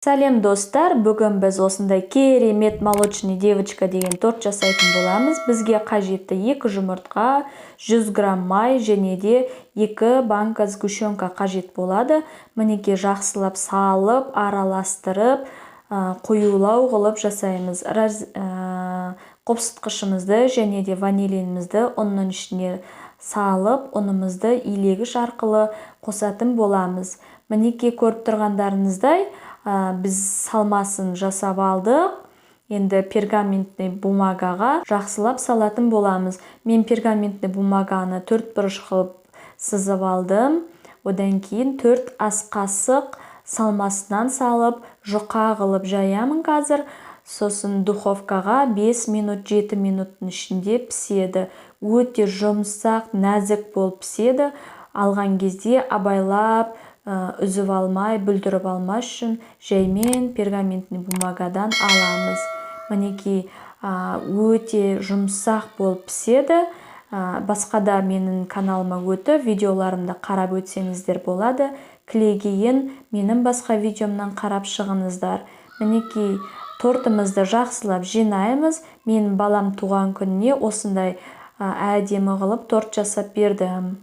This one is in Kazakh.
Сәлем, достар! Бүгін біз осындай керемет «Молочный девочка» деген торт жасайтын боламыз. Бізге қажетті: екі жұмыртқа, 100 грамм май және де 2 банка сгущенка қажет болады. Мінекей, жақсылап салып, араластырып, қоюлау қылып жасаймыз. Қопсытқышымызды және де ванилинімізді ұнның ішіне салып, ұнымызды илегіш арқылы қосатын боламыз. Мінекей, көріп тұрғандарыңыздай, біз салмасын жасап алдық. Енді пергаментный бумагаға жақсылап салатын боламыз. Мен пергаментный бумаганы төрт бұрыш қылып сызып алдым. Одан кейін 4 ас қасық салмасынан салып, жұқа қылып жаямын қазір. Сосын духовкаға 5 минут, 7 минуттың ішінде піседі. Өте жұмсақ, нәзік болып піседі. Алған кезде абайлап, үзіп алмай, бүлдіріп алмас үшін жаймен пергаментный бумагадан аламыз. Мінекей, өте жұмсақ болып піседі. Басқа да менің каналыма өтіп, видеоларымды қарап өтсеңіздер болады. Кілегейін менің басқа видеомнан қарап шығыңыздар. Мінекей, тортымызды жақсылап жинаймыз. Менің балам туған күніне осындай әдемі қылып торт жасап бердім.